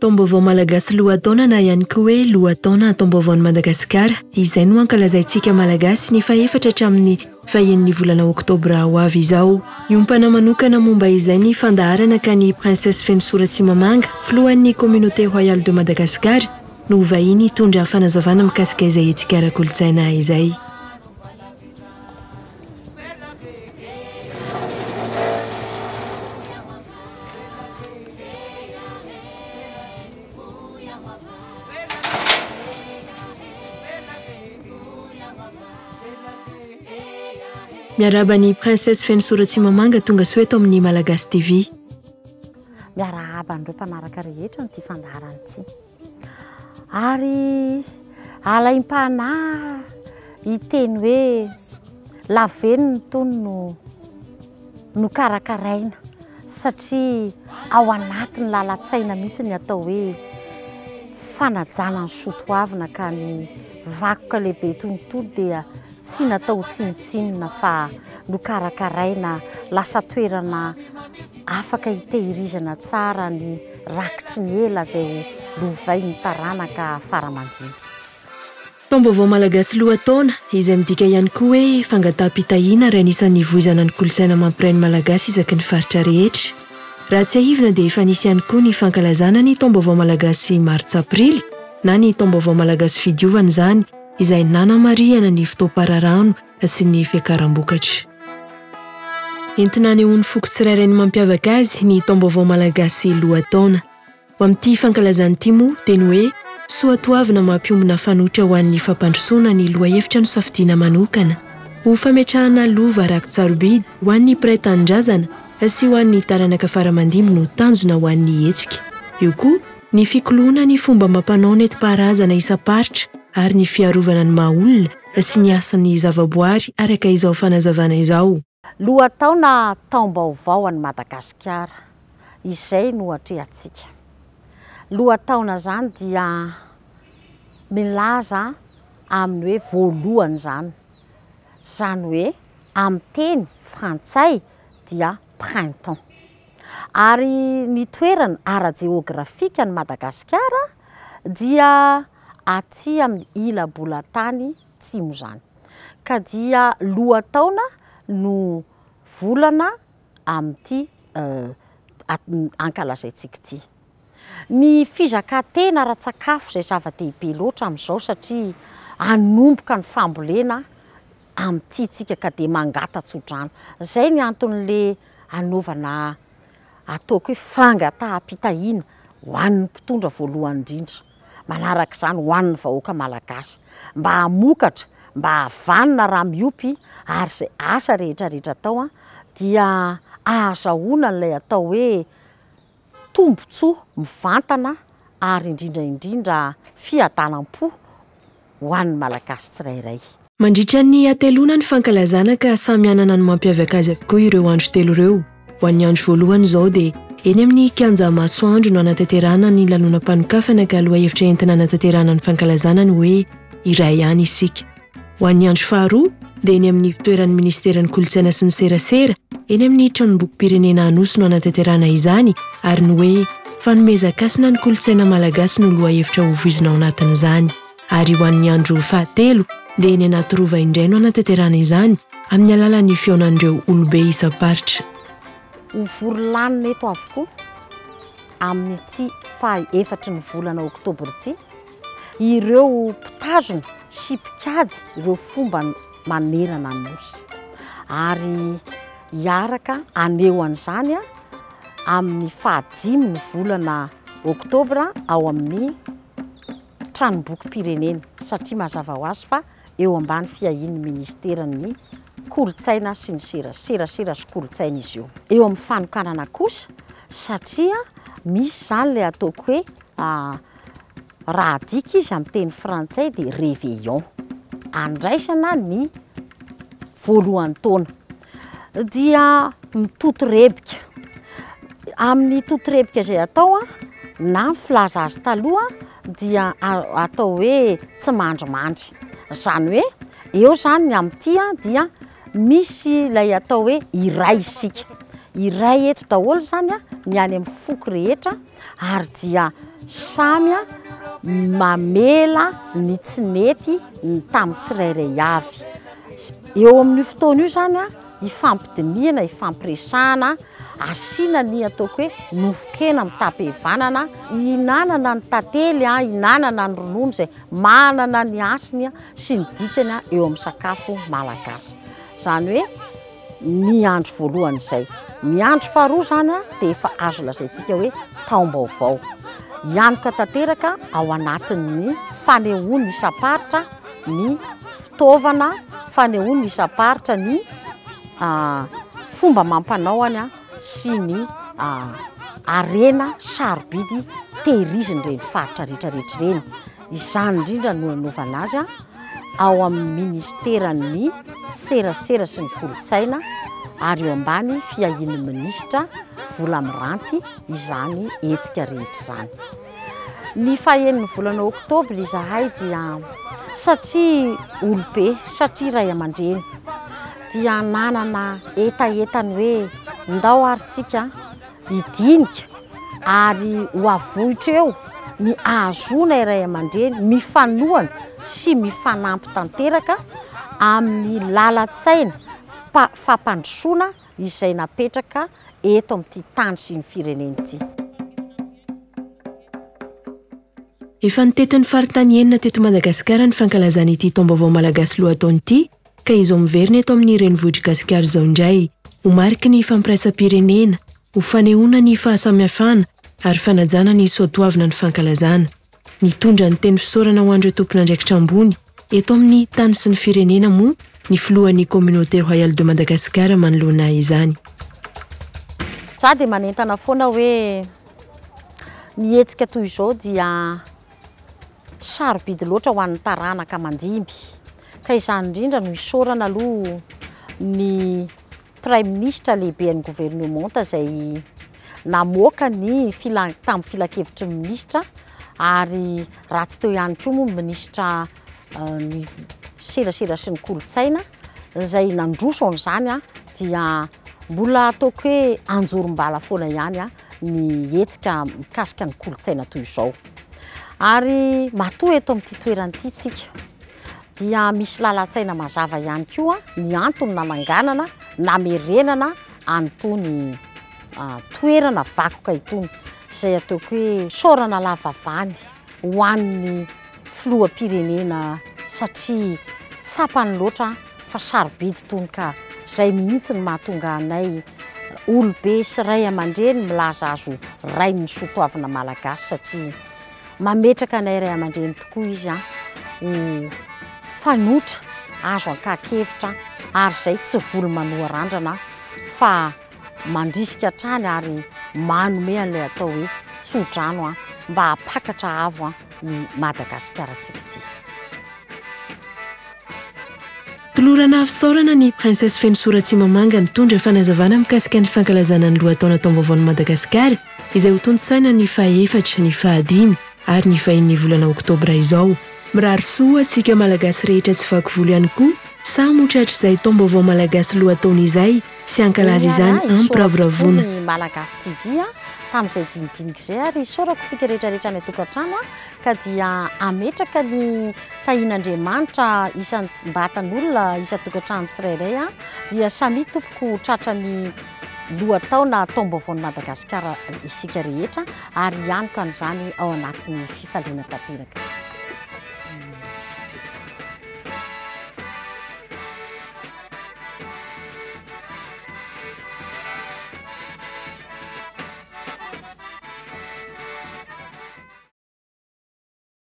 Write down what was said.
Taom-baovao Malagasy lohataona na ihany koa hoe lohataona taom-baovaon'i Madagasikara, izay no ankalazaintsika Malagasy ny fahefatra hatramin'ny fahenin'ny volana oktobra ho avy izao. Hiompana manokana momba izay ny fandaharana ka ny Princesse Fenosoa Ratsimamanga, filohan'ny Communauté Royale de Madagascar, no ho vahiny hitondra fanazavana mikasika izay hetsika ara-kolontsaina izay. Miarahaba an'i Princesse Fenosoa Ratsimamanga tonga soa eto amin'ny Malagasy TV. Miarahaba an'ireo mpanaraka rehetra an'ity fandaharana ity. Ary alaim-panahy hiteny hoe lavenona itony no nokarakaraina satria ao anatin'ny lalan-tsaina mihitsy ny atao hoe fanajana ny soa toavina ka ny vakoka lehibe toy ny itony dia tsy natao ho tsinontsinona fa nokarakaraina lasa toerana afaka hitehirizana tsara ny rakitry ny ela izay ho lovain'ny taranaka fara aman-dimby. Taom-baovao Malagasy lohataona, izay midika ihany koa hoe fangataham-pitahiana ary anisan'ny nivoizana ny kolontsaina mampiray ny Malagasy isaky ny faritra rehetra. Raha tsiahivina dia efa nisy ihany koa ny fankalazana ny taom-baovao Malagasy martsa-aprily na ny taom-baovao Malagasy fidiovana izany izay nanamarihana ny fotoam-pararano sy ny fiakaram-bokatra. Entina hanehoan'ny foko tsirairay ny mampiavaka azy ny taom-baovao Malagasy lohataona. Ho amin'ity fankalazana ity moa dia ny hoe soatoavina mampiombona fanoitra ho an'ny fampandrosoana ny lohahevitra nosafidiana manokana. Ho fametrahana lova raki-tsarobidy ho an'ny mpiray tanindrazana sy ho an'ny taranaka fara-mandimby no tanjona ho an'ny hetsika. Eo koa ny fikoloana ny fomba amam-panao nentim-paharazana isam-paritra ary ny fiarovana ny maha olona sy ny hasin'ny zavaboary araka izao fanazavana izao. Lohataona taom-baovao an'i Madagasikara, izay no atrehantsika. Lohataona izany dia milaza amin'ny hoe voalohany izany, izany hoe amin'ny teny frantsay dia printemps. Ary ny toerana ara-jeôgrafikan'i Madagasikara dia aty amin'ny ila-bolantany atsimo izany. Ka dia lohataona no volana amin'ity ankalazaintsika ity. Ny fizakan-tena ara-tsakafo izay zava-dehibe loatra amin'izao satria hanomboka ny fambolena amin'ity tsika ka dia mangata-tsodrano. Izay ny anton'le anaovana ataoko hoe fangataham-pitahiana ho an'ny mpitondra voalohany indrindra, manaraka izany ho an'ny vahoaka malagasy mba hamokatra, mba hahavanona raha miompy ary izay asa rehetra rehetra atao dia ahazahoana an'ilay atao hoe tombontsoa mivantana ary indrindra indrindra fiadanam-po ho an'ny Malagasy tsirairay. Mandritra ny hateloana ny fankalazana ka samy hanana ny mampiavaka azy avokoa ireo andro telo ireo. Ho an'ny andro voalohany izao dia eny amin'ny kianja Masoandro no hanatanterahana ny lanonam-panokafana ka lohahevitra entina hanatanterahana ny fankalazana ny hoe Iray ihany isika. Ho an'ny andro faharoa dia eny amin'ny ivontoeran'ny Minisiteran'ny Kolontsaina sy ny Serasera, eny amin'ny Tranombokim-pirenena Anosy no hanatanterahana izany ary ny hoe Fanomezan-kasina ny kolontsaina malagasy no lohahevitra hovoizina ao anatin'izany. Ary ho an'ny andro fahatelo dia eny Anatirova indray no hanatanterahana izany amin'ny alalan'ny fihaonan'ireo olobe isam-paritra. Ho vory lanona eto avokoa amin'ity faha efatry ny volana oktobra ity ireo mpitazona sy mpikajy ireo fomba manerana ny Nosy ary hiaraka haneho an'izany amin'ny fahadimy ny volana oktobra ao amin'ny tranombokim-pirenena satria mazava ho azy fa eo ambany fiahian'ny ministeran'ny kolontsaina sy ny serasera sy kolontsaina izy io. Eo amin'ny fanokanana kosa satria misy izany ilay ataoko hoe Raha adika izy amin'ny teny frantsay dia réveillon, andraisana ny voalohan'ny taona. Dia mitotorebika. Amin'ny totorebika izay atao na ny filaza azy taloha dia atao hoe tsy mandrimandry. Izany hoe eo izany ny amin'ity dia misy ilay atao hoe iray isika. Iray eto daholo izany. ny any amin'ny foko rehetra ary dia samy mamela ny tsy nety ny tamin'ny tsirairay avy. Eo amin'io fotoana io izany ifampidinihana, ifampiresahana, asiana ny ataoko hoe nofon-kena mitam-pihavanana, ihinanana ny tantely, ihinanana ny ronono izay manana ny hasiny sy ny dikany eo amin'ny sakafo malagasy. Izany hoe ny andro voalohany izay. Ny andro faharoa izany dia efa azo lazaintsika hoe taom-baovao. Hianoka tanteraka ao anatin'ny fanehoana isam-paritra ny fitaovana, fanehoana isam-paritra ny fomba amam-panao any sy ny harena sarobidy tehirizin'ireny faritra rehetra rehetra ireny. Izany indrindra no anaovana azy ao amin'ny minisiteran'ny serasera sy ny kolontsaina ary eo ambany fiahian'ny minisitra Vola Miranty izany hetsika rehetra izany. Ny fahenin'ny volana oktobra izahay dia satria olobe, satria ray aman-dreny dia nanana hetaheta ny hoe ndao ary tsika hidinika ary ho avohitra eo ny ahazoana ray aman-dreny mifanohana sy mifanampy tanteraka amin'ny lalan-tsaina fampandrosoana izay napetraka eto amin'ity tany sy ny firenena ity. Efa nitety ny faritany enina teto Madagasikara ny fankalazana ity taom-baovao malagasy lohataona ity ka izao miverina eto amin'ny renivohitr'i Gasikara izao indray ho mariky ny fampiraisam-pirenena, ho fanehoana ny fahasamihafana ary fanajana ny soatoavina ny fankalazana. Nitondra ny teny fisaorana ho an'ireo tompon'andraikitra ambony eto amin'ny tany sy ny firenena moa ny filohan'ny Communauté Royale de Madagascar manoloana izany. Za dia manentana foana hoe ny hetsika toy izao dia sarobidy loatra ho an'ny taranaka mandimby ka izany indrindra no isaorana aloha ny Praiminisitra lehiben'ny governemanta izay namoaka ny filan- tamin'ny filankevitry ny minisitra ary raha tsy teo ihany koa moa ny minisitra ny serasera sy ny kolontsaina izay nandroso an'izany dia mbola ataoko hoe anjorom-bala foana ihany ny hetsika mikasika ny kolontsaina toy izao. Ary matoa eto amin'ity toerana ity tsika dia misy lalan-tsaina mazava ihany koa ny antony nananganana, namerenana an'itony toerana vakoka itony, izay ataoko hoe isaorana lava vany ho an'ny filoham-pirenena satria tsapany loatra fa sarobidy itony ka izay mihitsy no mahatonga anay olobe sy ray aman-dreny milaza azy ho rain'ny soatoavina malagasy satria mametraka anay ray aman-dreny tokoa izy ho fanoitra azo ankahan-kevitra ary izay tsy voly manoa randrana fa mandrisika hatrany ary manome an'ilay atao hoe tso-drano mba hampakatra avo ny Madagasikarantsika ity. Tolorana fisaorana ny Princesse Fenosoa Ratsimamanga nitondra fanazavana mikasika ny fankalazana ny lohataona taom-baovaon'i Madagasikara izay hotontosaina ny fahaefatra, ny fahadimy ary ny fahenin'ny volana oktobra izao. Mirary soa antsika Malagasy rehetra tsy vaky volo ihany koa samy ho tratr'izay taom-baovao Malagasy lohataona izay sy hankalaza izany amim-piravoravoana. Ny Malagasy TV tamin'izay dinidinika izay ary isaorako tsika rehetra rehetra any an-tokantrano ka dia hametraka ny tahian'Andriamanitra isan-batan'olona isan-tokantrano tsirairay dia samia tompoko ho tratran'ny lohataona taom-baovaon'i Madagasikara isika rehetra ary hianoka an'izany ao anatin'ny fifaliana tanteraka.